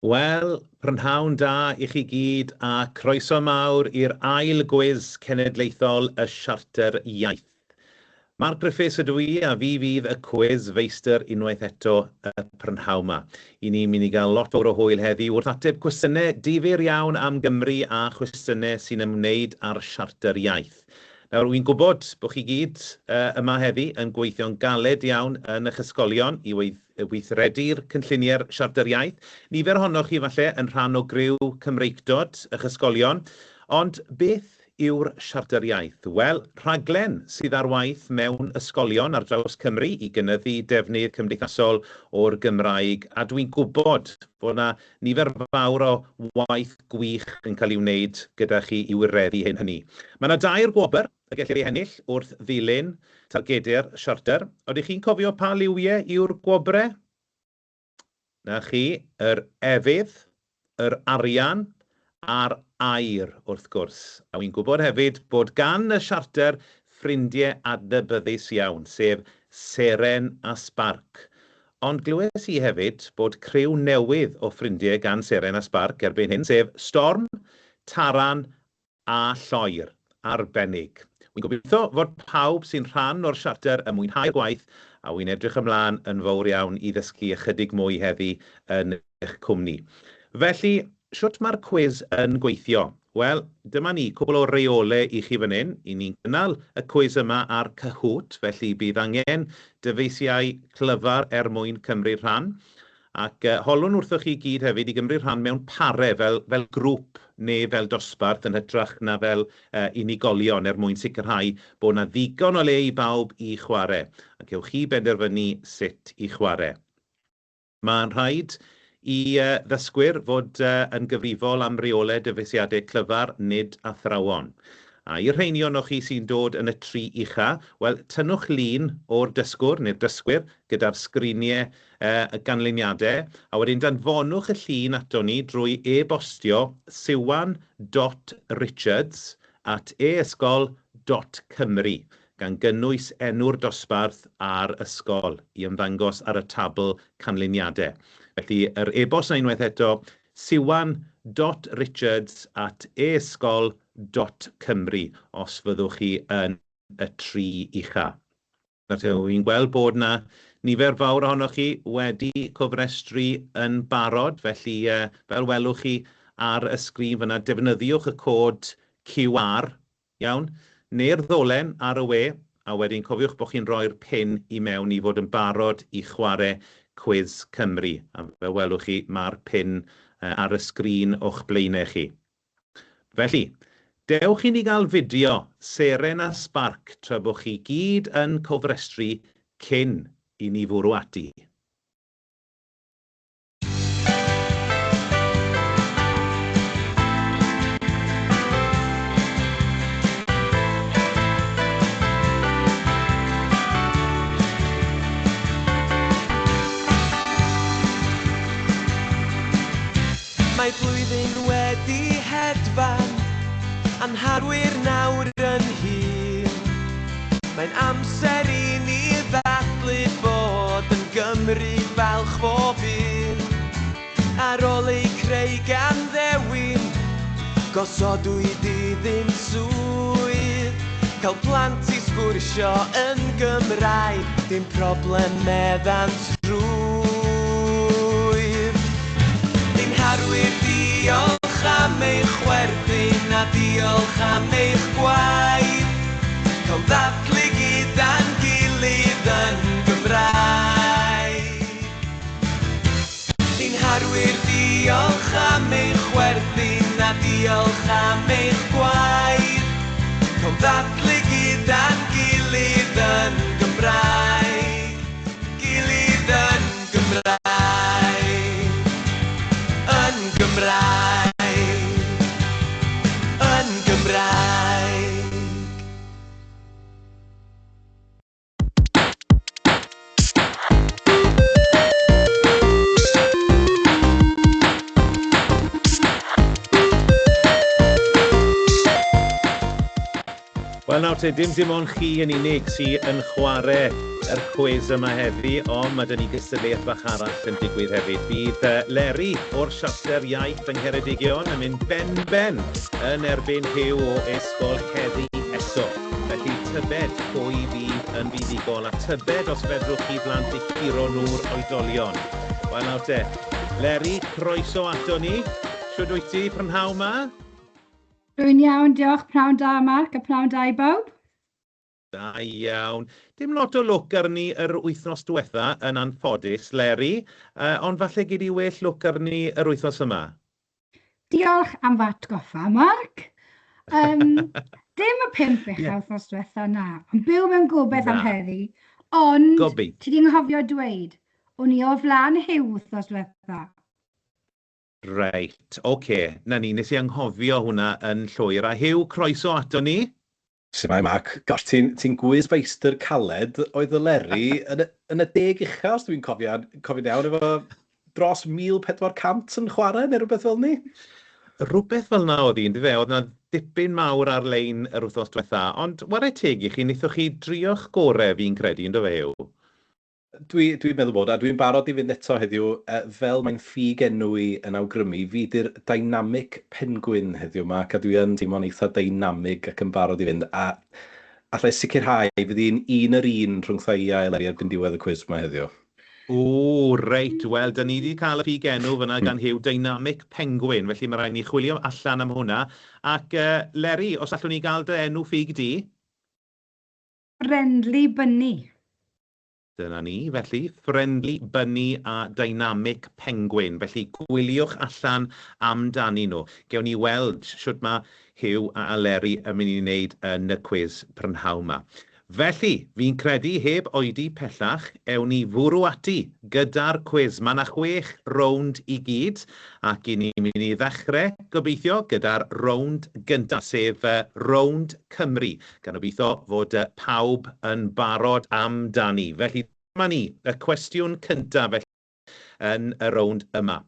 Wel, prynhawn da i chi gyd a croeso mawr i'r ail gwis cenedlaethol y Siarter Iaith. Mark Griffiths ydw i a fi fydd y cwis feistr unwaith eto y prynhawn 'ma. I ni'n mynd i gael lot fawr o hwyl heddi wrth ateb cwestiynau difyr iawn am Gymru a chwestiynau sy'n ymwneud â'r Siarter Iaith. Nawr, wi'n gwybod bod chi gyd yma heddi yn gweithio'n galed iawn yn eich ysgolion i weithredu'r cynlluniau'r Siarter Iaith. Nifer ohonoch chi falle yn rhan o griw Cymreictod eich ysgolion, ond beth yw'r Siarter Iaith? Wel, rhaglen sydd ar waith mewn ysgolion ar draws Cymru i gynyddu defnydd cymdeithasol o'r Gymraeg, a dwi'n gwybod fod 'na nifer fawr o waith gwych yn cael ei wneud gyda chi i wireddu hyn hynny. Mae 'na dair gwobr y gellir ei hennill wrth ddilyn targedu'r Siarter. Odych chi'n cofio pa liwiau yw'r gwobrau? 'Na chi, yr efydd, yr arian a'r aur, wrth gwrs. A wi'n gwybod hefyd bod gan y Siarter ffrindiau adnabyddus iawn, sef Seren a Sbarc. Ond glywes i hefyd bod criw newydd o ffrindiau gan Seren a Sbarc erbyn hyn, sef Storm, Taran a lloer arbennig. Wi'n gobeithio fod pawb sy'n rhan o'r Siarter yn mwynhau'r gwaith a wi'n edrych ymlaen yn fawr iawn i ddysgu ychydig mwy heddi yn eich cwmni. Felly, shwt mae'r cwis yn gweithio? Wel, dyma ni, cwpl o reole i chi fan hyn. I ni'n cynnal y cwis yma ar Kahoot, felly bydd angen dyfeisiau clyfar er mwyn cymryd rhan. Ac holwn wrthoch chi i gyd hefyd i gymryd rhan mewn pare, fel, fel grŵp neu fel dosbarth yn hytrach na fel unigolion er mwyn sicrhau bod 'na ddigon o le i bawb i chwarae. A cewch chi benderfynu sut i chwarae. Mae'n rhaid i ddysgwyr fod yn gyfrifol am reolau dyfeisiadau clyfar, nid athrawon. A i'r rheini ohonoch chi sy'n dod yn y tri ucha, wel, tynnwch lun o'r dysgwr neu'r dysgwyr gyda'r sgriniau y ganlyniadau, a wedyn danfonwch y llun ato ni drwy e-bostio siwan dot richards at e-ysgol dot cymru, gan gynnwys enw'r dosbarth a'r ysgol i ymddangos ar y tabl canlyniadau. Felly, yr e-bost 'na unwaith eto, siwan dot richards at e-ysgol dot cymru, os fyddwch chi yn y tri ucha. Nawr te, wi'n gweld bod 'na nifer fawr ohonoch chi wedi cofrestru yn barod, felly fel welwch chi ar y sgrin fan'na, defnyddiwch y cod QR, iawn, neu'r ddolen ar y we, a wedyn cofiwch bod chi'n rhoi'r pin i mewn i fod yn barod i chwarae Cwis Cymru. A fel welwch chi, mae'r pin ar y sgrin o'ch blaenau chi. Felly, dewch i ni gael fideo Seren a Sbarc tra bod chi gyd yn cofrestru cyn i ni fwrw ati. Mae blwyddyn wedi hedfan, a'n harwyr nawr yn hŷn. Mae'n amser i ni ddathlu bod yn Gymry falch bob un. Ar ôl eu creu gan ddewin, gosodwyd iddynt swydd. Cael plant i sgwrsio yn Gymraeg, dim problem meddant rhwydd. Ein harwyr diolch am eich chwerthin a diolch am eich gwaith. Cawn ddathlu gyda'n gilydd yn Gymraeg. Ein harwyr diolch am eich chwerthin a diolch am eich gwaith. Cawn ddathlu gyda'n gilydd yn Gymraeg. Gilydd yn Gymraeg. Yn Gymraeg. Yn Gymraeg. Wel nawr te, dim dim ond chi yn unig sy yn chwarae yr cwis yma heddi, ond mae 'da ni gystadleuaeth bach arall yn digwydd hefyd. Bydd Leri o'r Siarter Iaith yng Ngheredigion yn mynd ben-ben yn erbyn Huw o Ysgol Heddi eto. Felly tybed pwy fydd yn fuddugol a tybed os fedrwch chi blant eu curo nhw'r oedolion. Wel nawr te, Leri, croeso ato ni. Shwd wyt ti prynhawn 'ma? Rwy'n iawn, diolch. Pnawn da, Mark, a pnawn da i bawb. Da iawn. Dim lot o lwc arni yr wythnos diwetha, yn anffodus, Leri, ond falle gei di well lwc arni yr wythnos yma. Diolch am fy atgoffa, Mark. Um, dim y pump ucha yeah. wythnos diwetha, na. Ond byw mewn gobeith am heddi. Ond, Gobeith. ti di nghofio dweud, o'n i o flaen Huw wythnos diwetha. Reit, ocê. 'Na ni, nes i anghofio hwnna yn llwyr. A Huw, croeso ato ni. Shwmae Mark? Gosh, ti'n ti gwis feistr caled. Oedd y Leri yn y, yn y deg ucha, os dwi'n cofio, cofio'n iawn, efo dros 1,400 yn chwarae neu rhywbeth fel 'ny. Rhywbeth fel 'na oedd hi, yndyfe? Oedd 'na dipyn mawr ar-lein yr wythnos diwetha. Ond ware teg i chi, wnaethoch chi drio'ch gore, fi'n credu, yndo fe, Huw? Dwi, dwi'n meddwl bod, a dwi'n barod i fynd eto heddiw, fel mae'n ffug enw i yn awgrymu, fi 'di'r dynamic penguin heddiw 'ma, ac a dwi yn teimlo'n eitha deinamig ac yn barod i fynd, a alla i sicrhau fydd hi'n un yr un rhwngtha i a Eleri erbyn diwedd y cwis 'ma heddiw. O, reit, wel, 'da ni 'di cael y ffug enw fan'na gan Huw, Dynamic Penguin, felly mae rhaid ni chwilio allan am hwnna. Ac, Leri, os allwn ni gael dy enw ffug di? Friendly Bunny. Dyna ni, felly, Friendly Bunny a Dynamic Penguin. Felly, gwyliwch allan amdanyn nhw. Gewn ni weld shwt mae Huw a Eleri yn mynd i wneud yn y cwis prynhawn 'ma. Felly, fi'n credu, heb oedi pellach, ewn ni fwrw ati gyda'r cwis. Mae 'na chwech rownd i gyd, ac 'y ni'n mynd i ddechrau, gobeithio, gyda'r rownd gyntaf, sef rownd Cymru. Gan obeithio fod pawb yn barod amdani. Felly dyma ni, y cwestiwn cyntaf felly yn y rownd yma.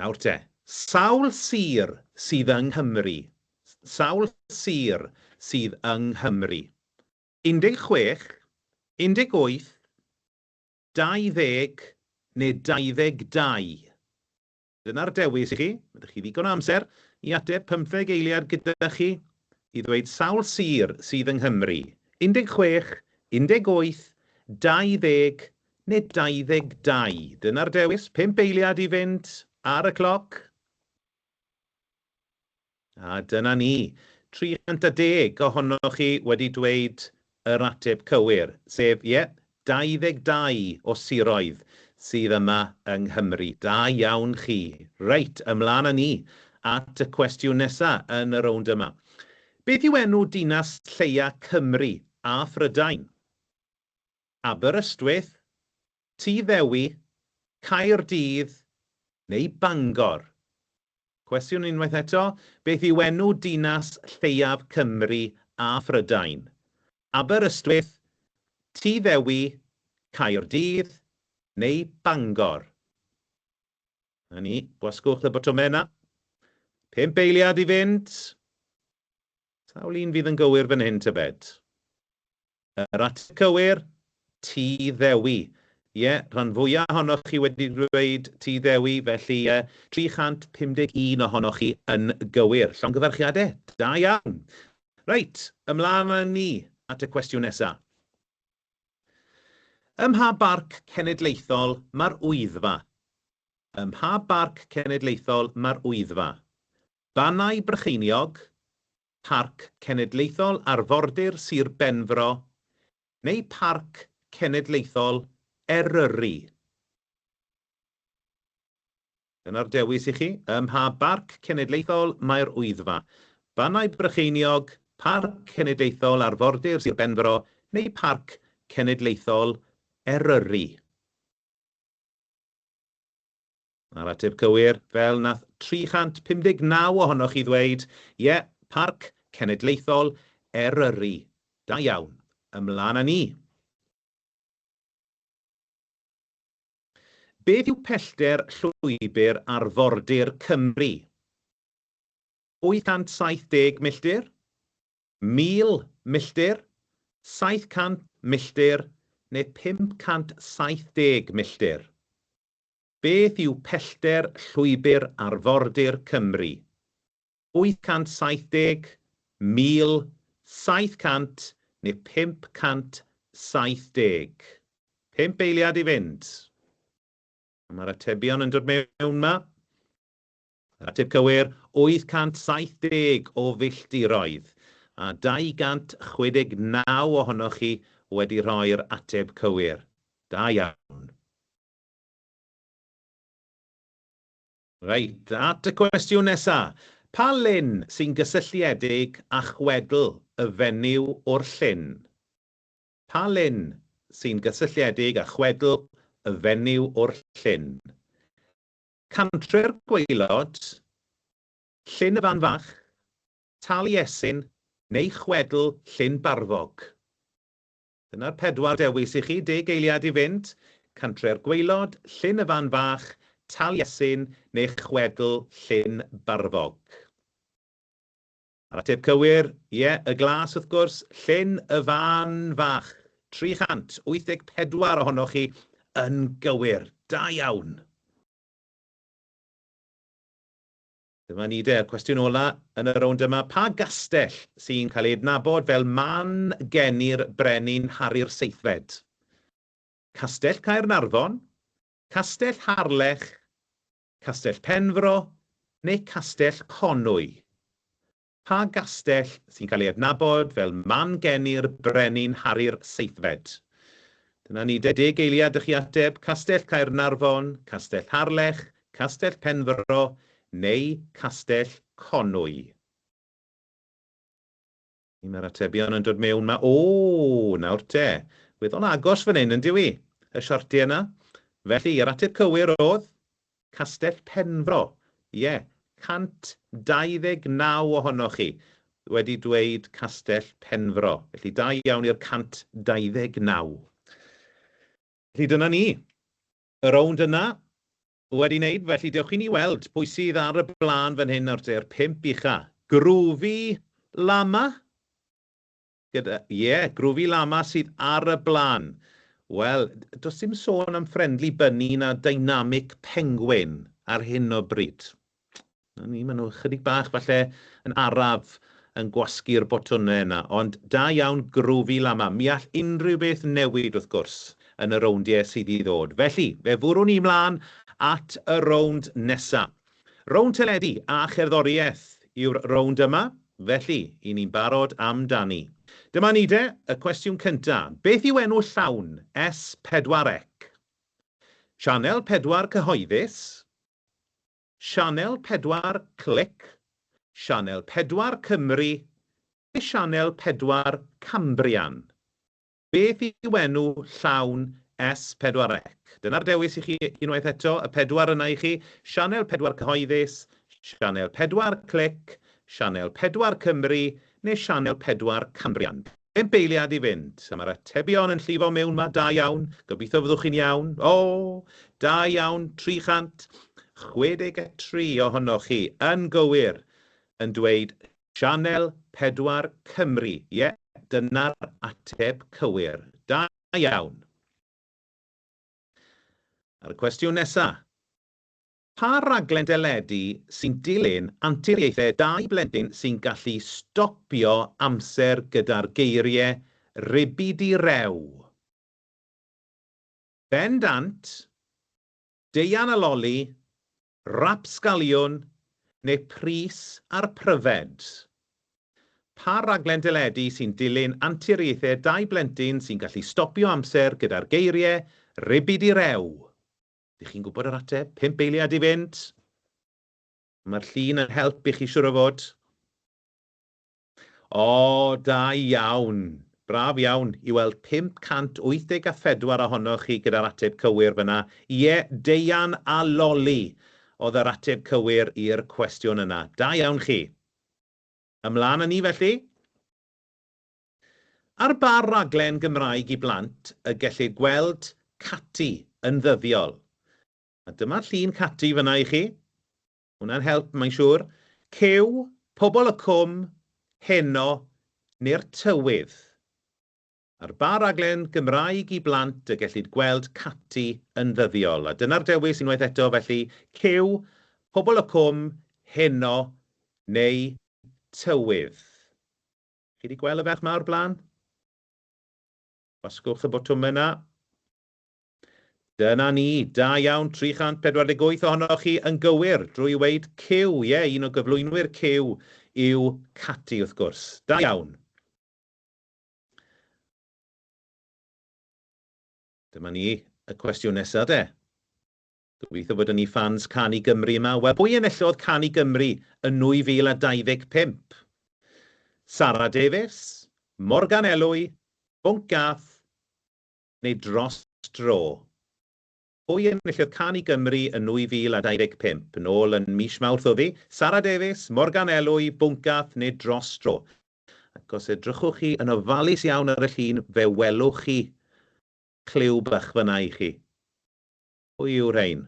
Nawr te, sawl sir sydd yng Nghymru? Sawl sir sydd yng Nghymru? 16, 18, 20 neu 22? Dyna'r dewis i chi. Mae 'da chi ddigon o amser i ateb, pymtheg eiliad gyda chi i ddweud sawl sir sydd yng Nghymru. 16, 18, 20 neu 22. Dyna'r dewis, pump eiliad i fynd ar y cloc. A dyna ni. 310 ohonoch chi wedi dweud yr ateb cywir, sef, ie, 22 o siroedd sydd yma yng Nghymru. Da iawn chi. Reit, ymlaen â ni at y cwestiwn nesa yn y rownd yma. Beth yw enw dinas lleia Cymru a Phrydain? Aberystwyth, Tŷ Ddewi, Caerdydd neu Bangor? Cwestiwn unwaith eto, beth yw enw dinas lleiaf Cymru a Phrydain? Aberystwyth, Tŷ Ddewi, Caerdydd neu Bangor? Na ni, gwasgwch y botymau yna. Pump eiliad i fynd. Sawl un fydd yn gywir fan hyn tybed? Yr ateb cywir, Tŷ Ddewi. Ie, rhan fwya ohonoch chi wedi dweud Tŷ Ddewi, felly ie, 351 ohonoch chi yn gywir. Llongyfarchiadau, da iawn. Reit, ymlaen â ni at y cwestiwn nesa. Ym mha barc cenedlaethol mae'r Wyddfa? Ym mha barc cenedlaethol mae'r Wyddfa? Bannau Brycheiniog, Parc Cenedlaethol Arfordir Sir Benfro neu Parc Cenedlaethol Eryri? Dyna'r dewis i chi. Ym mha barc cenedlaethol mae'r Wyddfa? Bannau Brycheiniog, Parc Cenedlaethol Arfordir Sir Benfro neu Parc Cenedlaethol Eryri? A'r ateb cywir, fel nath 359 ohonoch chi ddweud, ie, Parc Cenedlaethol Eryri. Da iawn. Ymlaen â ni. Beth yw pellter llwybr arfordir Cymru? 870 milltir? 1,000 milltir? 700 milltir neu 570 milltir? Beth yw pellter llwybr arfordir Cymru? 870, 1,000, 700 neu 570? Pump eiliad i fynd. Mae'r atebion yn dod mewn 'ma. Yr ateb cywir, 870 o filltiroedd, a 269 ohonoch chi wedi rhoi'r ateb cywir. Da iawn. Reit, at y cwestiwn nesa. Pa lyn sy'n gysylltiedig â chwedl y fenyw o'r llyn? Pa lyn sy'n gysylltiedig â chwedl y fenyw o'r llyn? Cantre'r Gwaelod, Llyn y Fan Fach, Taliesin neu chwedl Llyn Barfog? Dyna'r pedwar dewis i chi, deg eiliad i fynd, Cantre'r Gwaelod, Llyn y Fan Fach, Taliesin neu chwedl Llyn Barfog. A'r ateb cywir, ie, y glas wrth gwrs, Llyn y Fan Fach. 384 ohonoch chi yn gywir. Da iawn. Dyma ni de, y cwestiwn ola yn y rownd yma. Pa gastell sy'n cael ei adnabod fel man geni'r Brenin Harri'r Seithfed? Castell Caernarfon, Castell Harlech, Castell Penfro neu Castell Conwy? Pa gastell sy'n cael ei adnabod fel man geni'r Brenin Harri'r Seithfed? Dyna ni de, deg eiliad i chi ateb, Castell Caernarfon, Castell Harlech, Castell Penfro neu Castell Conwy? Mae'r atebion yn dod mewn 'ma. O, nawr te. Weddol agos fan hyn, yn dyw i? Y siartiau yna. Felly, yr ateb cywir oedd Castell Penfro. Ie, 129 ohonoch chi wedi dweud Castell Penfro. Felly, da iawn i'r 129. Felly, dyna ni. Y rownd yna wedi wneud, felly dewch i ni weld pwy sydd ar y blaen fan hyn nawr te'r pump ucha. Groovy Lama? Gyda, ie, yeah, Groovy Lama sydd ar y blaen. Wel, does dim sôn am Friendly Bunny na Dynamic Penguin ar hyn o bryd. Na ni, maen nhw chydig bach falle yn araf yn gwasgu'r botwnau yna. Ond da iawn Groovy Lama. Mi all unrhyw beth newid wrth gwrs yn y rowndiau sydd i ddod. Felly, fe fwrwn ni mlaen at y rownd nesa. Rownd teledu a cherddoriaeth yw'r rownd yma, felly, i ni'n barod amdani. Dyma ni de, y cwestiwn cynta. Beth yw enw llawn S4C? Sianel 4 Cyhoeddus, Sianel 4 Clic, Sianel 4 Cymru neu Sianel 4 Cambrian? Beth yw enw llawn S4C? Dyna'r dewis i chi unwaith eto, y pedwar yna i chi, Sianel 4 Cyhoeddus, Sianel 4 Clic, Sianel 4 Cymru neu Sianel 4 Cambrian. Pump eiliad i fynd, a mae'r atebion yn llifo mewn 'ma, da iawn, gobeithio fyddwch chi'n iawn. O, da iawn, 363 ohonoch chi yn gywir yn dweud Sianel 4 Cymru. Ie, dyna'r ateb cywir. Da iawn. A'r cwestiwn nesa. Pa raglen deledu sy'n dilyn anturiaethau dau blentyn sy'n gallu stopio amser gyda'r geiriau 'ribidi-rew'? Ben Dant, Deian a Loli, Rapsgaliwn neu Pris a'r Pryfed? Pa raglen deledu sy'n dilyn anturiaethau dau blentyn sy'n gallu stopio amser gyda'r geiriau 'ribidi-rew'? Dych chi'n gwybod yr ateb? Pump eiliad i fynd. Mae'r llun yn help i chi siwr o fod. O, da iawn. Braf iawn i weld 584 ohonoch chi gyda'r ateb cywir fyna. Ie, Deian a Loli oedd yr ateb cywir i'r cwestiwn yna. Da iawn chi. Ymlaen â ni felly. Ar ba raglen Gymraeg i blant y gellir gweld Cati yn ddyddiol? A dyma'r llun Cati fan'na i chi. Hwnna'n help, mae'n siŵr. Cyw, Pobol y Cwm, Heno, neu'r Tywydd? Ar ba raglen Gymraeg i blant y gellid gweld Cati yn ddyddiol? A dyna'r dewis unwaith eto, felly, Cyw, Pobol y Cwm, Heno, neu Tywydd. Chi 'di gweld y ferch 'ma o'r blaen? Gwasgwch y botwm yna. Dyna ni, da iawn, 348 ohonoch chi yn gywir drwy weud Cyw, ie, un o gyflwynwyr Cyw yw Cati wrth gwrs. Da iawn. Dyma ni, y cwestiwn nesaf de. Gobeithio bod ni ffans Cân i Gymru yma. Wel, pwy enillodd Cân i Gymru yn 2025? Sara Davies, Morgan Elwy, Bwncath neu Dros Dro? Pwy enillodd Cân i Gymru yn 2025? Yn ôl yn mis Mawrth oedd hi. Sara Davies, Morgan Elwy, Bwncath neu Dros Dro? Ac os edrychwch chi yn ofalus iawn ar y llun, fe welwch chi cliw bach fan'na i chi. Pwy yw'r rhain?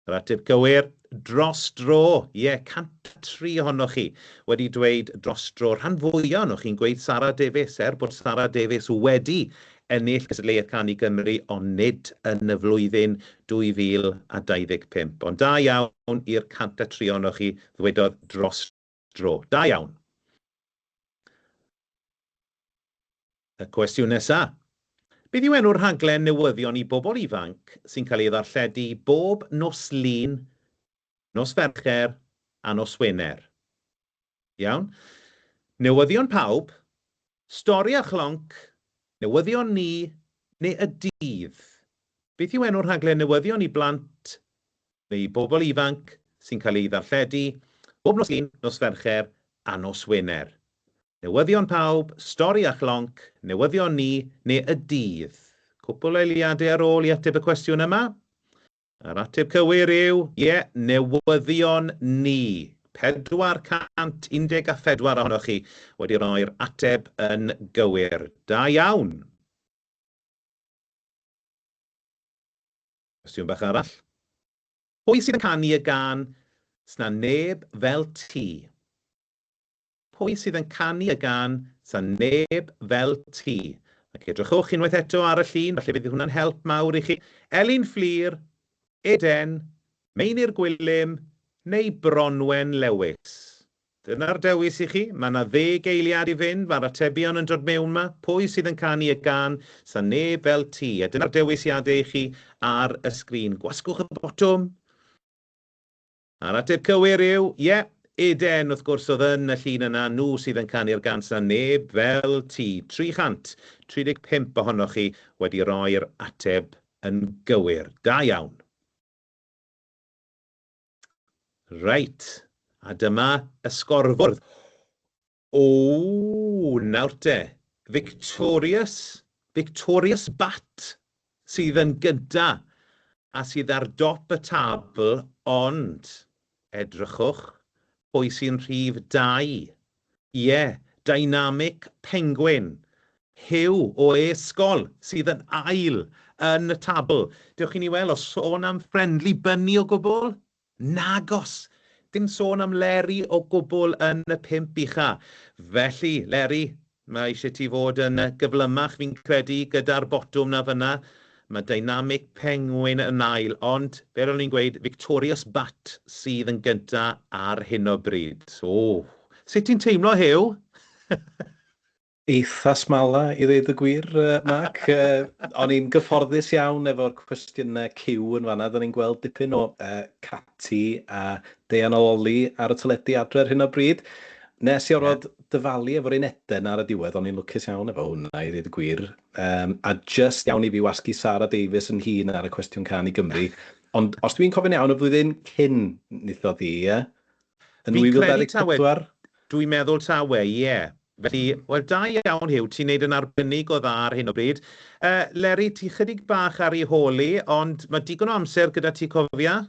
Yr ateb cywir, dros dro. Ie, 103 ohonoch chi wedi dweud dros dro. Rhan fwyaf ohonoch chi'n gweud Sara Davies, er bod Sara Davies wedi ennill cystadleuaeth Cân i Gymru, ond nid yn y flwyddyn 2025. Ond da iawn i'r 103 ohonoch chi ddwedodd dros dro. Da iawn. Y cwestiwn nesa. Beth yw enw'r rhaglen newyddion i bobl ifanc sy'n cael ei ddarlledu bob nos Lun, nos Fercher a nos Wener? Iawn. Newyddion Pawb, Stori a Chlonc, Newyddion Ni neu Y Dydd? Beth yw enw'r rhaglen newyddion i blant neu i bobl ifanc sy'n cael ei ddarlledu bob nos Lun, nos Fercher a nos Wener? Newyddion Pawb, Stori a Chlonc, Newyddion Ni neu Y Dydd? Cwpwl o eiliadau ar ôl i ateb y cwestiwn yma. A'r ateb cywir yw, ie, Newyddion Ni. 414 ohonoch chi wedi rhoi'r ateb yn gywir. Da iawn! Cwestiwn bach arall. Pwy sydd yn canu y gân 'Sna neb fel ti? Pwy sydd yn canu y gân 'Sa neb fel ti? Ac edrychwch unwaith eto ar y llun, falle bydd hwnna'n help mawr i chi. Elin Fflur, Eden, Meinir Gwilym neu Bronwen Lewis? Dyna'r dewis i chi. Mae 'na ddeg eiliad i fynd, mae'r atebion yn dod mewn 'ma. Pwy sydd yn canu y gân 'Sa neb fel ti? A dyna'r dewisiadau i chi ar y sgrin. Gwasgwch y botwm. A'r ateb cywir yw, ie, Eden, wrth gwrs, oedd yn y llun yna, nhw sydd yn canu'r gân 'Sa neb fel ti. 335 ohonoch chi wedi rhoi'r ateb yn gywir. Da iawn. Reit, a dyma y sgorfwrdd. O, nawr te, Victorious, Victorious Bat sydd yn gynta a sydd ar dop y tabl, ond edrychwch pwy sy'n rhif dau. Ie, Dynamic Penguin, Huw o e-sgol sydd yn ail yn y tabl. Dewch i ni weld, os sôn am Friendly Bunny o gwbl? Nagos! Dim sôn am Leri o gwbl yn y pump ucha. Felly, Leri, mae eisiau ti fod yn gyflymach fi'n credu gyda'r botwm 'na fan'na. Mae Dynamic Penguin yn ail, ond fel o'n i'n gweud, Victorious Bat sydd yn gynta ar hyn o bryd. O, sut ti'n teimlo, Huw? Eitha smala i ddeud y gwir, Mark. O'n i'n gyfforddus iawn efo'r cwestiynau cyw yn fan'na. Do'n i'n gweld dipyn o Cati a Deian Ololi ar y teledu adre ar hyn o bryd. Nes i orfod dyfalu efo'r un Eden ar y diwedd, o'n i'n lwcus iawn efo hwnna i ddeud y gwir. Um, a just iawn i fi wasgu Sara Davies yn hun ar y cwestiwn Cân i Gymru. Ond os dwi'n cofio'n iawn, y flwyddyn cyn wnaethodd hi, ie? Yn Fi'n credu tawe, 2024? Dwi'n meddwl tawe, ie. Felly, wel da iawn Huw, ti'n neud yn arbennig o dda ar hyn o bryd. Uh, Leri, ti chydig bach ar ei hôl i, ond mae digon o amser gyda ti cofia?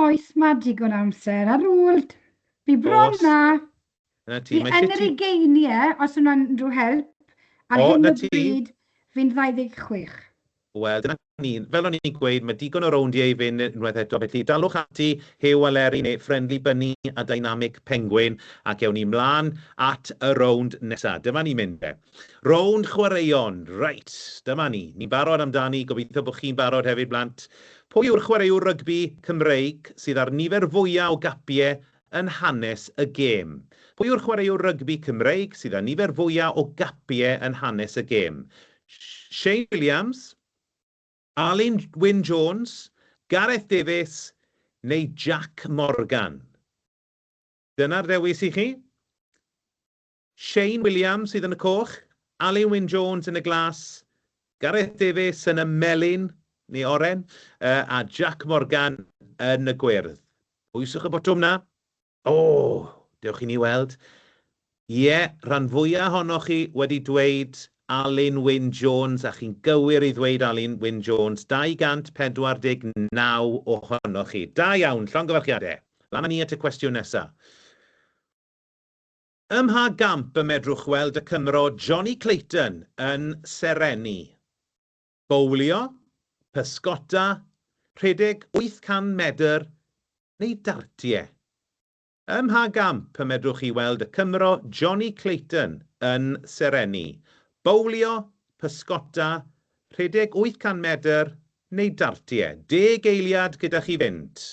Oes, mae digon o amser ar ôl. Fi bron Oes. na. Na ti, Fi mae yn eisiau yr ti... ugeiniau, os hwnna'n rhyw help. Ar O, hyn na o ti. bryd, fi'n 26. Wel, dyna. ni. Fel o'n i'n gweud, mae digon o rowndiau i fynd unwaith eto, felly dalwch ati, Huw a Leri neu Friendly Bunny a Dynamic Penguin, ac ewn ni mlaen at y rownd nesa. Dyma ni'n mynd de. Rownd chwaraeon, reit, dyma ni. Ni'n barod amdani, gobeithio bod chi'n barod hefyd, blant. Pwy yw'r chwaraewr rygbi Cymreig sydd â'r nifer fwyaf o gapiau yn hanes y gêm? Pwy yw'r chwaraewr rygbi Cymreig sydd â nifer fwyaf o gapiau yn hanes y gêm? Shane Williams, Alun Wyn Jones, Gareth Davies neu Jac Morgan? Dyna'r dewis i chi. Shane Williams sydd yn y coch, Alun Wyn Jones yn y glas, Gareth Davies yn y melyn neu oren, a Jac Morgan yn y gwyrdd. Pwyswch y botwm 'na. O, dewch i ni weld. Ie, rhan fwyaf ohonoch chi wedi dweud Alun Wyn Jones, a chi'n gywir i ddweud Alun Wyn Jones, 249 ohonoch chi. Da iawn, llongyfarchiadau. Lan â ni at y cwestiwn nesaf. Ym mha gamp y medrwch weld y Cymro Jonny Clayton yn serennu? Bowlio, pysgota, rhedeg 800 medr neu dartiau? Ym mha gamp y medrwch chi weld y Cymro Jonny Clayton yn serennu? Bowlio, pysgota, rhedeg 800 medr neu dartiau? Deg eiliad gyda chi fynd.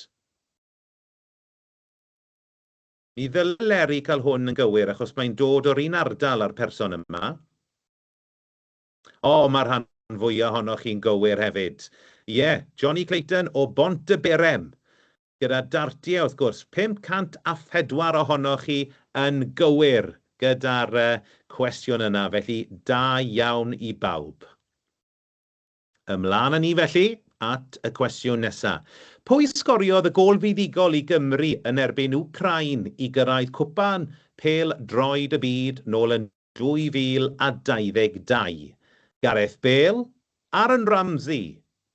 Mi ddyle Leri cael hwn yn gywir achos mae'n dod o'r un ardal â'r person yma. O, mae'r rhan fwya ohonoch chi'n gywir hefyd. Ie, Jonny Clayton o Bont y Berem. Gyda dartiau, wrth gwrs, 504 ohonoch chi yn gywir gyda'r cwestiwn yna, felly da iawn i bawb. Ymlaen â ni felly at y cwestiwn nesa. Pwy sgoriodd y gôl fuddugol i Gymru yn erbyn Wcráin i gyrraedd Cwpan Pêl-droed y Byd nôl yn 2022? Gareth Bale, Aaron Ramsey,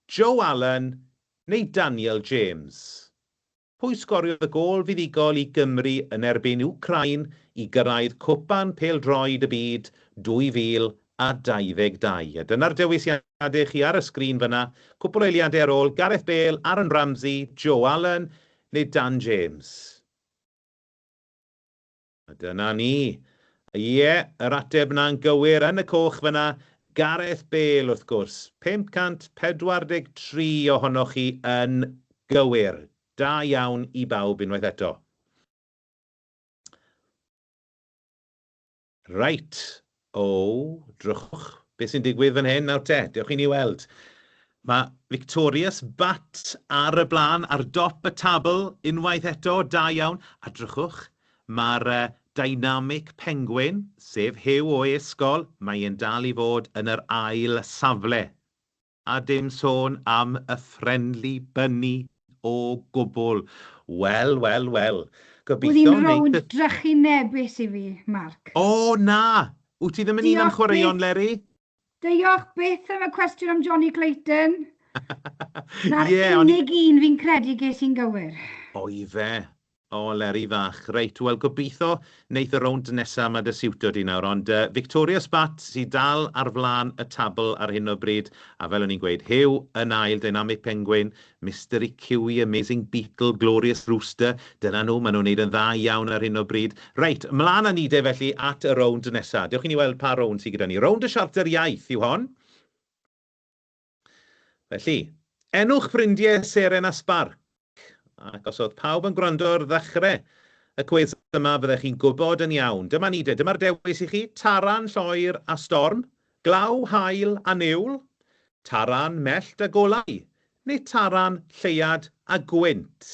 Joe Allen neu Daniel James? Pwy sgoriodd y gôl fuddugol i Gymru yn erbyn Wcráin i gyrraedd Cwpan Pêl-droed y Byd 2022? A dyna'r dewisiadau chi ar y sgrin fan'na. Cwpwl o eiliadau ar ôl, Gareth Bale, Aaron Ramsey, Joe Allen neu Dan James? A dyna ni. Ie, yr ateb 'na'n gywir yn y coch fan'na. Gareth Bale, wrth gwrs. 543 ohonoch chi yn gywir. Da iawn i bawb unwaith eto. Reit. O, drychwch beth sy'n digwydd fan hyn nawr te. Dewch i ni weld. Mae Victorious Bat ar y blaen, ar dop y tabl, unwaith eto, da iawn. A drychwch, mae'r uh, Dynamic Penguin, sef Huw o'i ysgol, mae e'n dal i fod yn yr ail safle. A dim sôn am y Friendly Bunny o gwbl. Wel, wel, wel. Oedd Gobeithio hi'n wneith rownd y... drychinebus i fi, Mark. O, na! Wyt ti ddim yn un am Diolch chwaraeon, byth, Leri? diolch byth am y cwestiwn am Johnny Clayton. Na'r Ie, o'n i... unig un fi'n credu ges i'n gywir. O, ife. O, Leri fach. Reit, wel, gobeithio wneith y rownd nesa 'ma dy siwto di nawr, ond yy Victoria Spat sydd dal ar flaen y tabl ar hyn o bryd, a fel o'n i'n gweud, Huw yn ail, Dynamic Penguin, Mystery Kiwi, Amazing Beetle, Glorious Rooster, dyna nhw, maen nhw'n neud yn dda iawn ar hyn o bryd. Reit, mlaen â ni de felly at y rownd nesa. Dewch i ni weld pa rownd sydd gyda ni. Rownd y Siarter Iaith yw hon. Felly, enw'ch ffrindiau Seren a Sbarc. Ac os oedd pawb yn gwrando ar ddechrau y cwis yma, fyddech chi'n gwybod yn iawn. Dyma ni de, dyma'r dewis i chi. Taran, lloer a storm, glaw, haul a niwl, taran, mellt a golau, neu taran, lleuad a gwynt.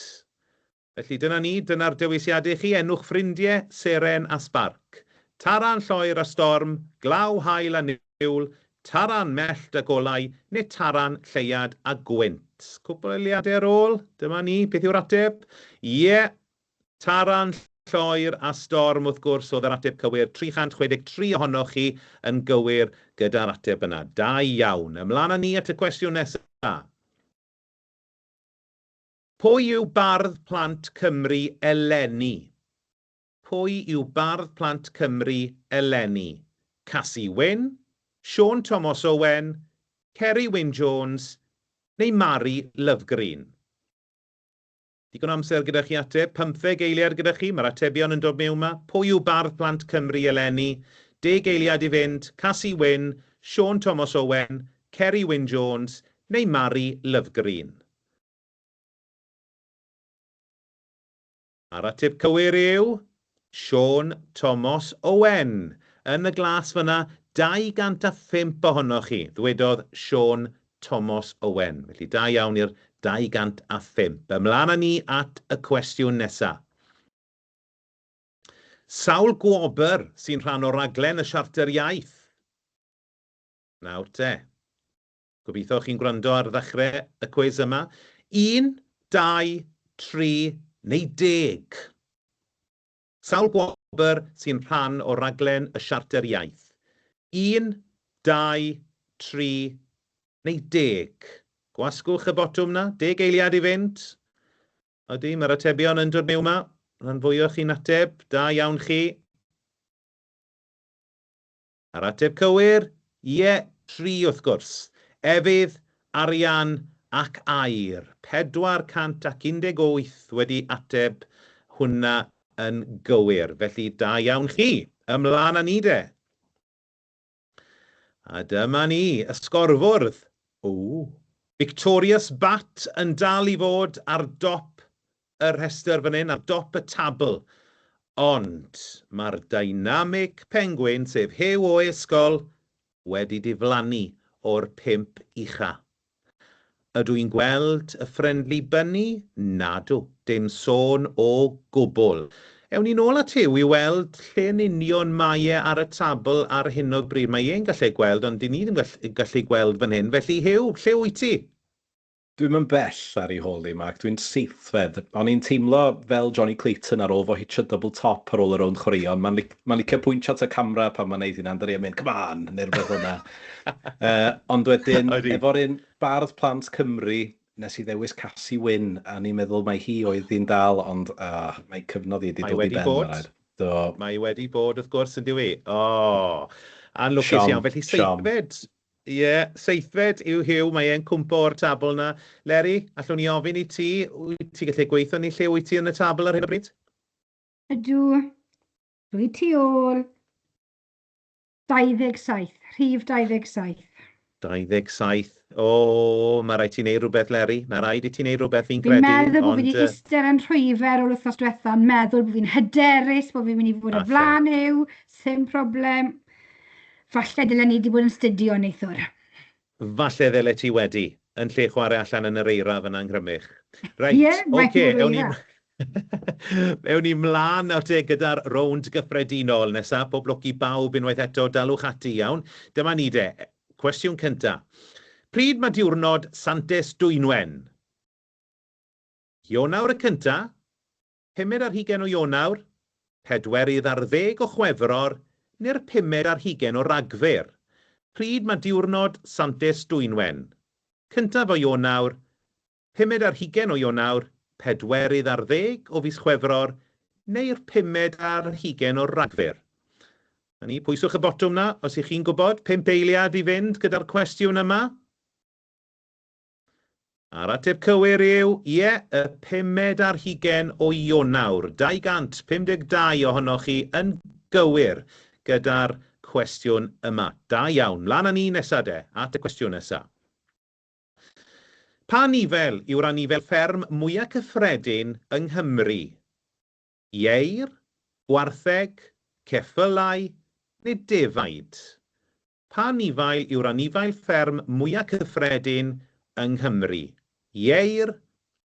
Felly dyna ni, dyna'r dewisiadau i chi, enw'ch ffrindiau, Seren a Sbarc. Taran, lloer a storm, glaw, haul a niwl, taran, mellt a golau, neu taran, lleuad a gwynt. Cwpl o eiliadau ar ôl, dyma ni, beth yw'r ateb? Ie, taran, lloer a storm wrth gwrs oedd yr ateb cywir, 363 ohonoch chi yn gywir gyda'r ateb yna. Da iawn. Ymlaen â ni at y cwestiwn nesaf. Pwy yw Bardd Plant Cymru eleni? Pwy yw Bardd Plant Cymru eleni? Casi Wyn, Siôn Tomos Owen, Ceri Wyn Jones Neu Mari Lovgreen? Digon o amser gyda chi ateb, pymtheg eiliad gyda chi, mae'r atebion yn dod mewn 'ma. Pwy yw Bardd Plant Cymru eleni? Deg eiliad i fynd, Casi Wyn, Siôn Tomos Owen, Ceri Wyn Jones neu Mari Lovgreen? A'r ateb cywir yw Siôn Tomos Owen. Yn y glas fan'na, 205 ohonoch chi, ddwedodd Siôn Tomos Owen. Felly da iawn i'r 205. Ymlaen â ni at y cwestiwn nesa. Sawl gwobr sy'n rhan o raglen y Siarter Iaith? Nawr te. Gobeithio chi'n gwrando ar ddechrau y cwis yma. Un, dau, tri neu deg? Sawl gwobr sy'n rhan o raglen y Siarter Iaith? Un, dau, tri neu deg? Gwasgwch y botwm 'na, deg eiliad i fynd. Ydy, mae'r atebion yn dod mewn 'ma. Rhan fwya chi'n ateb, da iawn chi. A'r ateb cywir? Ie, tri wrth gwrs. Efydd, arian ac aur. 418 wedi ateb hwnna yn gywir. Felly da iawn chi. Ymlaen â ni de. A dyma ni, y sgorfwrdd. O! Victorious Bat yn dal i fod ar dop y rhestr fan hyn, ar dop y tabl. Ond mae'r Dynamic Penguin, sef Huw o Ysgol, wedi diflannu o'r pump ucha. Ydw i'n gweld y Friendly Bunny? Nadw, dim sôn o gwbl. Ewn ni nôl at Huw i weld lle yn union mae e ar y tabl ar hyn o bryd. Mae e'n gallu gweld, ond 'dyn ni ddim yn gallu gweld fan hyn. Felly, Huw, lle wyt ti? Dwi'm yn bell ar ei hôl hi, Mark. Dwi'n seithfed. O'n i'n teimlo fel Jonny Clayton ar ôl fo hitio double top ar ôl y rownd chwaraeon. Mae'n lic mae'n licio pwyntio at y camera pan mae'n neud hynna, yndydi, a mynd, come on, neu rhywbeth fel 'na. Ond wedyn, efo'r un Bardd Plant Cymru, nes i ddewis Casi Wyn, a o'n i'n meddwl mai hi oedd hi'n dal, ond ah, mae cyfnod hi wedi dod i ben, mae'n rhaid. Do. Mae wedi bod, wrth gwrs, yn dyw hi? O, anlwcus iawn. Felly seithfed Ie, seithfed yw Huw, mae e'n cwmpo o'r tabl 'na. Leri, allwn ni ofyn i ti, wyt ti'n gallu gweithio ni lle wyt ti yn y tabl ar hyn o bryd? Ydw, dwi tu ôl 27, rhif 27. 27. O, mae rhaid ti wneud rhywbeth, Leri. Mae rhaid i ti wneud rhywbeth, fi'n credu. Fi'n meddwl bod fi wedi eistedd yn rhwyfe ar ôl wythnos diwetha, yn meddwl bod fi'n hyderus, bod fi'n mynd i fod o flaen Huw, sim problem. Falle dylen ni wedi bod yn studio neithiwr. Falle ddylet ti wedi, yn lle chwarae allan yn yr eira fan'na yng Nghrymych. Reit, Ie, mae'n ocê, bwrw ewn ni eira. ewn ni mlaen nawr te gyda'r rownd gyffredinol nesa. Pob lwc i bawb unwaith eto, dalwch ati, iawn? Dyma ni de, cwestiwn cynta. Pryd mae diwrnod Santes Dwynwen? Ionawr y cynta, Pumed ar hugain o Ionawr, pedwerydd ar ddeg o Chwefror neu'r pumed ar hugain o Ragfyr. Pryd mae diwrnod Santes Dwynwen? Cyntaf o Ionawr, pumed ar hugain o Ionawr, pedwerydd ar ddeg o fis Chwefror neu'r pumed ar hugain o Ragfyr? Na ni, pwyswch y botwm 'na os y'ch chi'n gwybod. Pump eiliad i fynd gyda'r cwestiwn yma. A'r ateb cywir yw, ie, y pumed ar hugain o Ionawr. 252 ohonoch chi yn gywir gyda'r cwestiwn yma. Da iawn. Mlaen â ni nesa de, at y cwestiwn nesa. Pa anifel yw'r anifel fferm mwya cyffredin yng Nghymru? Ieir, gwartheg, ceffylau neu defaid? Pa anifail yw'r anifail fferm mwya cyffredin yng Nghymru? Ieir,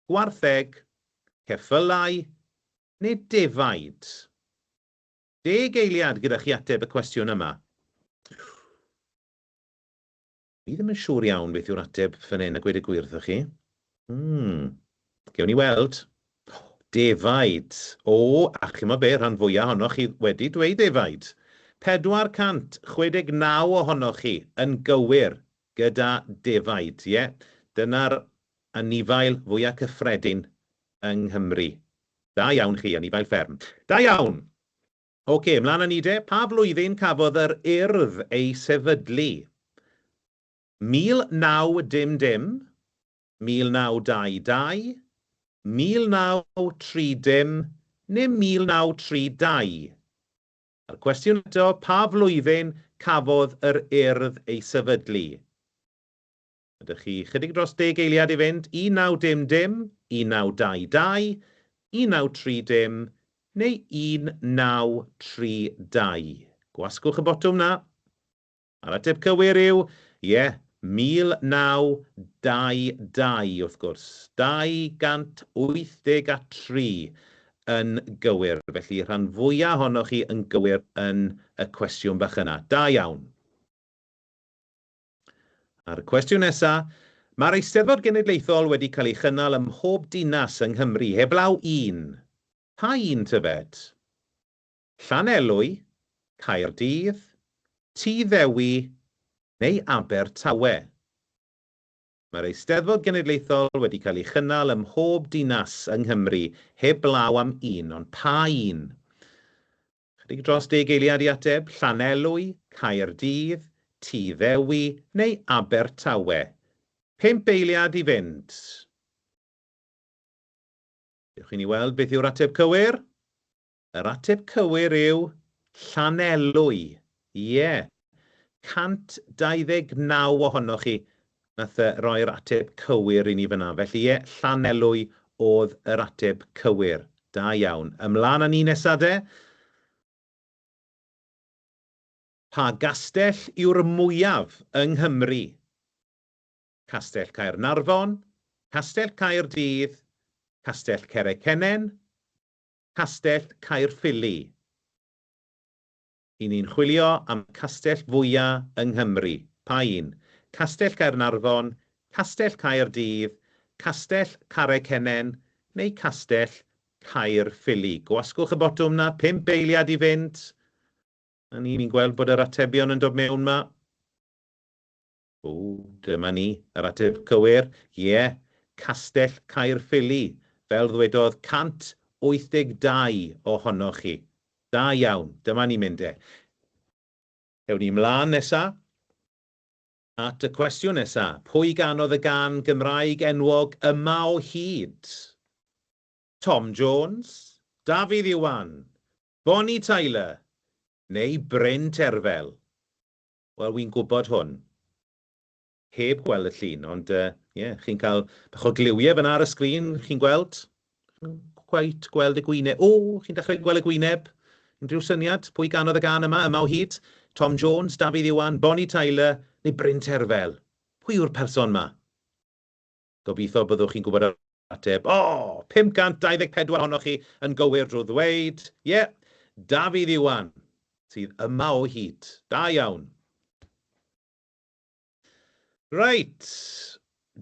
gwartheg, ceffylau neu defaid? Deg eiliad gyda chi ateb y cwestiwn yma. Fi ddim yn siŵr iawn beth yw'r ateb fan hyn, a gweud y gwir wrthoch chi. Hmm. Gewn ni weld. Defaid. O, a chimod be, rhan fwyaf ohonoch chi wedi dweud defaid. 469 ohonoch chi yn gywir gyda defaid, ie. Dyna'r anifail fwyaf cyffredin yng Nghymru. Da iawn chi, anifail fferm. Da iawn! Ocê, mlaen â ni de. Pa flwyddyn cafodd yr Urdd ei sefydlu? 19 dim dim? 1922, 1930 neu 1932? A'r cwestiwn eto, pa flwyddyn cafodd yr Urdd ei sefydlu? Ydych chi chydig dros deg eiliad i fynd, 1900, 1922, 1930 neu 1932? Gwasgwch y botwm 'na. A'r ateb cywir yw, ie, 1922 wrth gwrs. 283 yn gywir. Felly rhan fwyaf ohonoch chi yn gywir yn y cwestiwn bach yna. Da iawn. A'r cwestiwn nesa, Mae'r Eisteddfod Genedlaethol wedi cael ei chynnal ym mhob dinas yng Nghymru, heblaw un. Pa un tybed? Llanelwy, Caerdydd, Tŷ Ddewi neu Abertawe? Mae'r Eisteddfod Genedlaethol wedi cael ei chynnal ym mhob dinas yng Nghymru heblaw am un, ond pa un? Chydig dros deg eiliad i ateb, Llanelwy, Caerdydd, Tŷ Ddewi neu Abertawe. Pump eiliad i fynd. Dewch i ni weld beth yw'r ateb cywir. Yr ateb cywir yw Llanelwy. Ie. 129 ohonoch chi nath roi'r ateb cywir i ni fyna. Felly ie, Llanelwy oedd yr ateb cywir. Da iawn. Ymlaen â ni nesa de. Pa gastell yw'r mwyaf yng Nghymru? Castell Caernarfon, Castell Caerdydd, Castell Cerrig Cennen, Castell Caerffili. Y'n ni'n chwilio am y castell fwya yng Nghymru. Pa un? Castell Caernarfon, Castell Caerdydd, Castell Carreg Cennen neu Castell Caerffili? Gwasgwch y botwm 'na, pump eiliad i fynd. 'Na ni, ni'n gweld bod yr atebion yn dod mewn 'ma. O, dyma ni, yr ateb cywir. Ie, Castell Caerffili, fel ddwedodd 182 ohonoch chi. Da iawn, dyma ni'n mynd e. Ewn ni mlaen nesa at y cwestiwn nesa. Pwy ganodd y gân Gymraeg enwog Yma o Hyd? Tom Jones, Dafydd Iwan, Bonnie Tyler neu Bryn Terfel? Wel, wi'n gwybod hwn. Heb gweld y llun, ond yy ie, chi'n cael bach o gliwiau fan'na ar y sgrin, chi'n gweld? Cweit gweld y gwyneb. O, chi'n dechrau gweld y gwyneb. Unrhyw syniad? Pwy ganodd y gân yma, Yma o Hyd? Tom Jones, Dafydd Iwan, Bonnie Tyler neu Bryn Terfel? Pwy yw'r person 'ma? Gobeithio byddwch chi'n gwybod yr ateb. O! 524 ohonoch chi yn gywir drwy ddweud, ie, Dafydd Iwan sydd yma o hyd. Da iawn. Reit,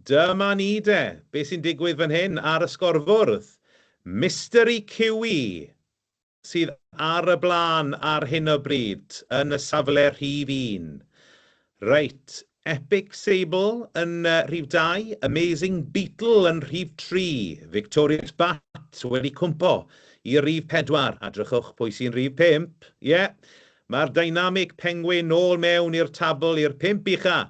dyma ni de. Be sy'n digwydd fan hyn ar y sgorfwrdd? Mystery Kiwi sydd ar y blaen ar hyn o bryd yn y safle rhif un. Reit, Epic Sable yn rhif 2, Amazing Beetle yn rhif 3, Victorious Bat wedi cwmpo i rif 4, a drychwch pwy sy'n rhif 5. Ie, yeah, mae'r Dynamic Penguin nôl mewn i'r tabl i'r pump ucha.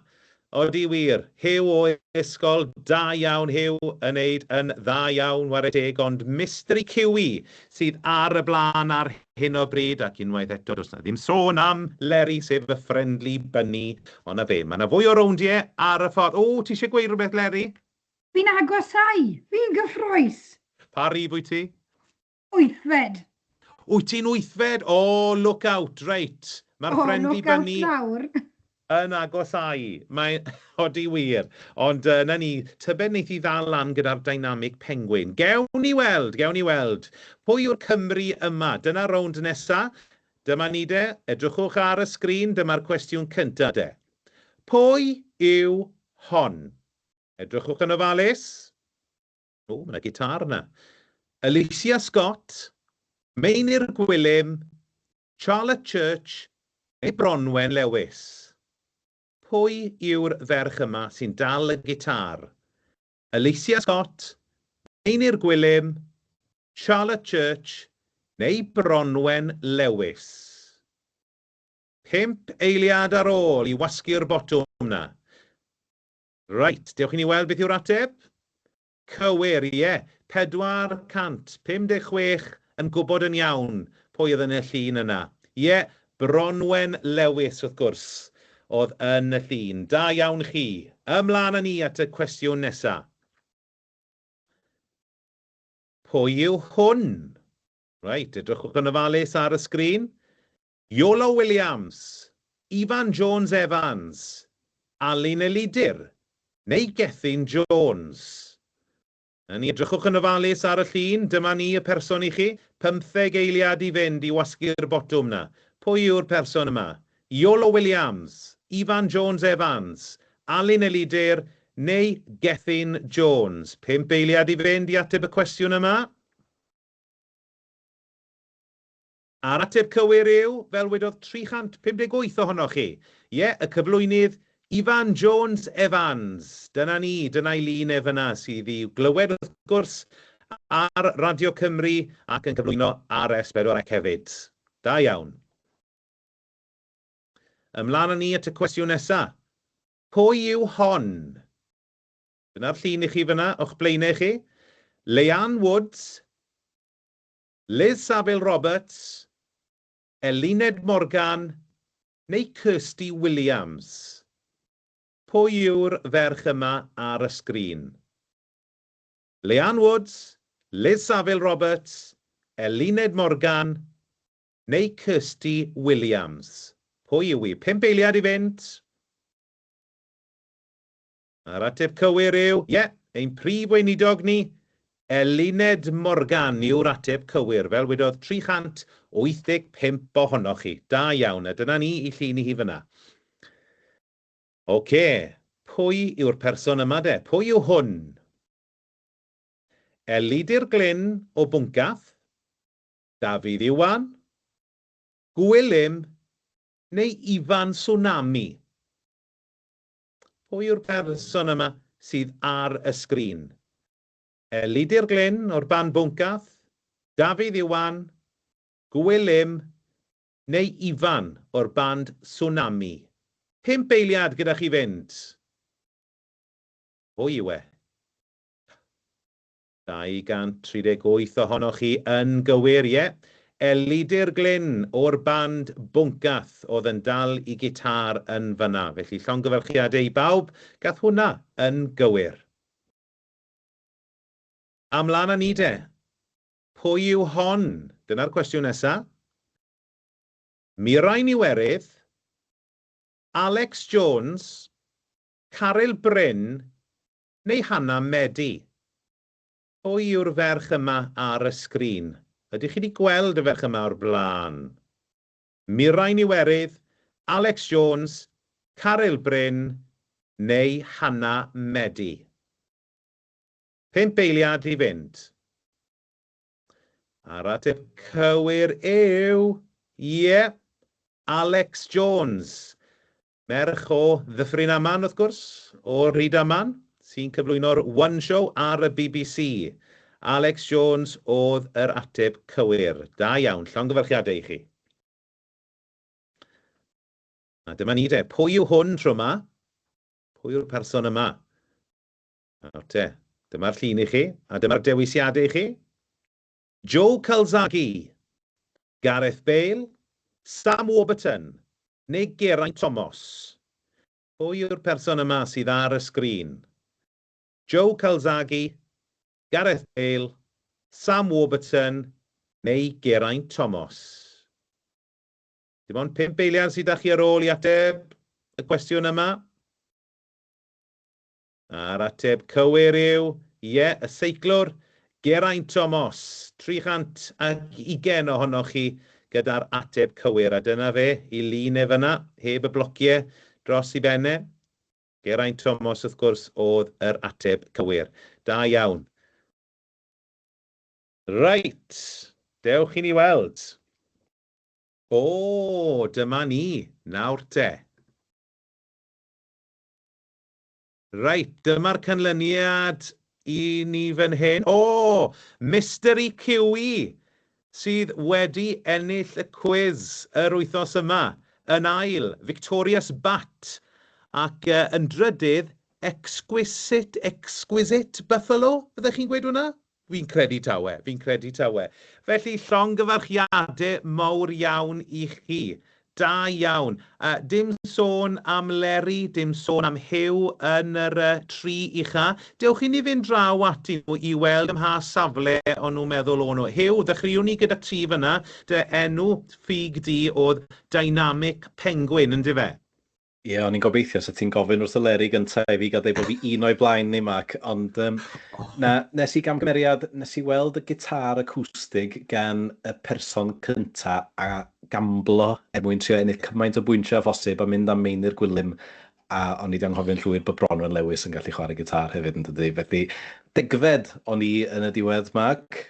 Odi wir, Huw o ysgol, da iawn Huw, yn neud yn dda iawn ware teg, ond Mystery Kiwi sydd ar y blaen ar hyn o bryd, ac unwaith eto does 'na ddim sôn am Leri sef y friendly bunny, ond 'na fe, mae 'na fwy o rowndiau ar y ffordd. O, ti eisiau gweud rhywbeth Leri? Fi'n agosáu! Fi'n gyffrous! Pa rif wyt ti? Wythfed. Wyt ti'n wythfed? O, look out, reit. Mae'r O, Friendly look out Bunny nawr. yn agosáu. Mae... Odi wir. Ond uh, 'na ni, tybed wneith hi ddal lan gyda'r Dynamic Penguin. Gewn ni weld, gewn ni weld. Pwy yw'r Cymry yma? Dyna rownd nesa. Dyma ni de. Edrychwch ar y sgrin, dyma'r cwestiwn cynta de. Pwy yw hon? Edrychwch yn ofalus. O, mae 'na gitar yna. Alicia Scott, Meinir Gwilym, Charlotte Church neu Bronwen Lewis? Pwy yw'r ferch yma sy'n dal y gitar? Alicia Scott, Meinir Gwilym, Charlotte Church neu Bronwen Lewis? Pump eiliad ar ôl i wasgu'r botwm 'na. Reit, dewch i ni weld beth yw'r ateb. Cywir, ie. 456 yn gwybod yn iawn pwy oedd yn y llun yna. Ie, Bronwen Lewis, wrth gwrs, oedd yn y llun. Da iawn chi. Ymlaen â ni at y cwestiwn nesa. Pwy yw hwn? Reit, edrychwch yn ofalus ar y sgrin. Iolo Williams, Ifan Jones Evans, Alun Elidyr neu Gethin Jones? Na ni, edrychwch yn ofalus ar y llun, dyma ni y person i chi. Pymtheg eiliad i fynd i wasgu'r botwm 'na. Pwy yw'r person yma? Iolo Williams, Ifan Jones Evans, Alun Elidyr neu Gethin Jones? Pump eiliad i fynd i ateb y cwestiwn yma. A'r ateb cywir yw, fel wedodd 358 ohonoch chi, ie, y cyflwynydd Ifan Jones Evans. Dyna ni, dyna'i lun e fyna sydd i'w glywed wrth gwrs ar Radio Cymru ac yn cyflwyno ar S4C hefyd. Da iawn. Ymlaen â ni at y cwestiwn nesa. Pwy yw hon? Dyna'r llun i chi fyna o'ch blaenau chi. Leanne Woods, Liz Saville Roberts, Eluned Morgan neu Kirsty Williams? Pwy yw'r ferch yma ar y sgrin? Leanne Woods, Liz Saville Roberts, Eluned Morgan neu Kirsty Williams? Pwy yw hi? Pump eiliad i fynd. A'r ateb cywir yw, ie, ein Prif Weinidog ni, Eluned Morgan yw'r ateb cywir, fel wedodd 385 ohonoch chi. Da iawn, a dyna ni i llun i hi fyna. Oce, pwy yw'r person yma de? Pwy yw hwn? Elidir Glyn o Bwncath, Dafydd Iwan, Gwilym neu Ifan Tsunami? Pwy yw'r person yma sydd ar y sgrin? Elidir Glyn o'r band Bwncath, Dafydd Iwan, Gwilym neu Ifan o'r band Swnami? Pump eiliad gyda chi fynd. Pwy yw e? 238 ohonoch chi yn gywir, ie. Elidir Glyn o'r band Bwncath oedd yn dal i gitâr yn fan'na. Felly llongyfarchiadau i bawb gath hwnna yn gywir. A mlaen â ni de. Pwy yw hon? Dyna'r cwestiwn nesa. Mirain Iwerydd, Alex Jones, Caryl Bryn Neu Hannah Medi. Pwy yw'r ferch yma ar y sgrin? Ydych chi wedi gweld y ferch yma o'r blaen? Mirain Iwerydd, Alex Jones, Caryl Bryn neu Hannah Medi? Pump eiliad i fynd. A'r ateb cywir yw... Ie, Alex Jones. Merch o Ddyffryn Aman, wrth gwrs, o Rydaman, sy'n cyflwyno'r One Show ar y BBC. Alex Jones oedd yr ateb cywir. Da iawn, llongyfarchiadau i chi. A dyma ni de. Pwy yw hwn tro yma? Pwy yw'r person yma? Nawr te, dyma'r llun i chi, a dyma'r dewisiadau i chi. Joe Calzaghe, Gareth Bale, Sam Warburton neu Geraint Thomas? Pwy yw'r person yma sydd ar y sgrin? Joe Calzaghe, Gareth Bale, Sam Warburton neu Geraint Thomas? Dim ond pump eiliad sydd 'da chi ar ôl i ateb y cwestiwn yma. A'r ateb cywir yw, ie, y seiclwr, Geraint Thomas. 320 ohonoch chi gyda'r ateb cywir, a dyna fe, i lun e fyna, heb y blociau dros i ben e. Geraint Thomas, wrth gwrs, oedd yr ateb cywir. Da iawn. Reit, dewch i ni weld. O, dyma ni, nawr te. Reit, dyma'r canlyniad i ni fan hyn. O! Mister EQE sydd wedi ennill y cwis yr wythnos yma. Yn ail, Victorious Bat. Ac yn drydydd, Exquisite, Exquisite Buffalo, fyddech chi'n gweud hwnna? Fi'n credu tawe, fi'n credu tawe. Felly, llongyfarchiadau mawr iawn i chi. Da iawn. Uh, dim sôn am Leri, dim sôn am Huw yn yr uh, tri ucha. Dewch i ni fynd draw ati nhw i weld ym mha safle o'n nhw'n meddwl o'n nhw. Huw, ddechreuwn ni gyda ti fyna. Dy enw ffug di oedd Dynamic Penguin, yn dyfe? Ie, yeah, o'n i'n gobeithio sa ti'n gofyn wrth y Leri gyntaf i fi gael deud bod fi un o'i blaen ni, Mark. Ond um, na, nes i gamgymeriad, nes i weld y gitar acwstig gan y person cynta a gamblo er mwyn trio ennill cymaint o bwyntiau â phosib a mynd am Meinir Gwilym. A o'n i 'di anghofio'n llwyr bod Bronwen Lewis yn gallu chwarae gitar hefyd yn dydy. Felly, degfed o'n i yn y diwedd, Mark.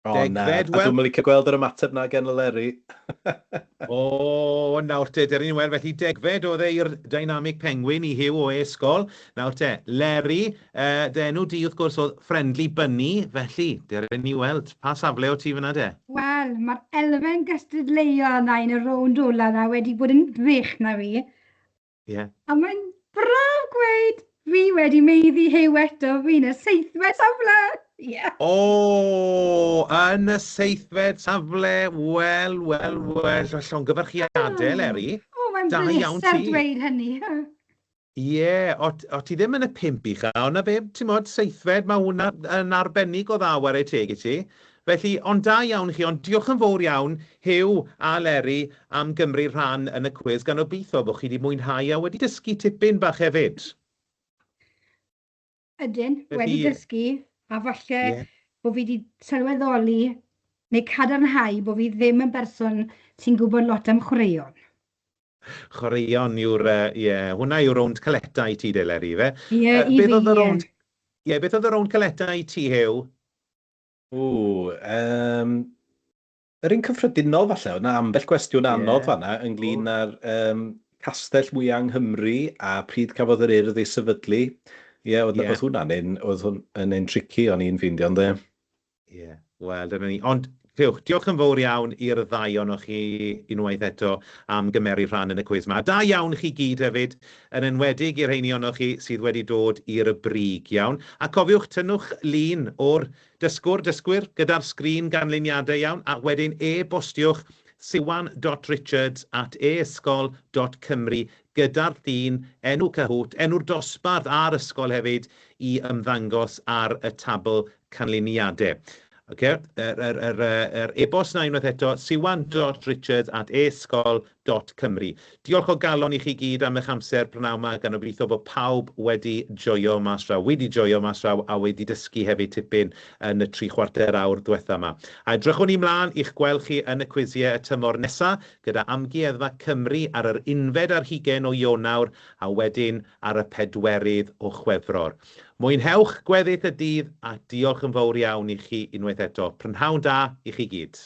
O, na. Degfed, wel... A dwi'm yn licio gweld yr ymateb 'na gen Eleri. O, nawr te, dere ni weld, felly degfed oedd e i'r Dynamic Penguin i Huw o e-sgol. Nawr te, Leri, uh, dy enw di wrth gwrs oedd Friendly Bunny, felly dere ni weld, pa safle o ti fyna de? Wel, mae'r elfen gystadleuol yna yn y rownd ola yna wedi bod yn wych na fi. Ie. A mae'n braf gweud, fi wedi meiddi Huw eto, fi'n y seithfed safle! Ie. O, yn y seithfed safle, wel, wel, wel, llongyfarchiadau, Leri. O, mae'n bleser dweud hynny. Ie, o, o ti ddim yn y pump ucha, ond na fe, ti'n modd, seithfed, mae hwnna yn arbennig o dda, ware teg i ti. Felly, ond da iawn chi, ond diolch yn fawr iawn, Huw a Leri, am gymryd rhan yn y cwis, gan obeithio bod chi wedi mwynhau a wedi dysgu tipyn bach hefyd. Ydyn, Felly, wedi dysgu, a falle yeah. bod fi wedi sylweddoli neu cadarnhau bod fi ddim yn berson sy'n gwybod lot am chwaraeon. Chwaraeon yw'r, ie, yeah, hwnna yw'r rownd caleta i ti, de, Leri, fe? Ie, yeah, i fi, ie. Ie, beth oedd y rownd caleta i ti, Huw? Ww, um, yr un cyffredinol falle, oedd 'na ambell gwestiwn anodd yeah. fanna ynglyn â'r um, castell mwyaf yng Nghymru a pryd cafodd yr Urdd ei sefydlu. Ie, yeah, oedd, yeah. oedd hwnna'n un, oedd hwn yn un tricky o'n i'n ffeindio, ynddo. Ie, yeah. wel, dyna ni. Ond clywch, diolch yn fawr iawn i'r ddau ohonoch chi unwaith eto am gymeru rhan yn y cwis 'ma. Da iawn chi gyd hefyd, yn enwedig i'r rheini ohonoch chi sydd wedi dod i'r brig, iawn. A cofiwch, tynnwch lun o'r dysgwr, dysgwyr, gyda'r sgrin ganlyniadau, iawn, a wedyn e-bostiwch siwan.richards at eysgol.cymru gyda'r llun, enw Kahoot, enw'r dosbarth a'r ysgol hefyd i ymddangos ar y tabl canlyniadau. Ocê, yr, yr, yr, yr e-bost 'na unwaith eto, siwan.richards at esgol dot cymru. Diolch o galon i chi gyd am eich amser prynawn 'ma, gan obeithio bod pawb wedi joio mas draw, wedi joio mas draw a wedi dysgu hefyd tipyn yn y tri chwarter awr dwetha 'ma. A edrychwn ni mlaen i'ch gweld chi yn y cwisiau y tymor nesa, gyda Amgueddfa Cymru ar yr unfed ar hugain o Ionawr a wedyn ar y pedwerydd o Chwefror. Mwynhewch gweddill y dydd a diolch yn fawr iawn i chi unwaith eto. Prynhawn da i chi gyd.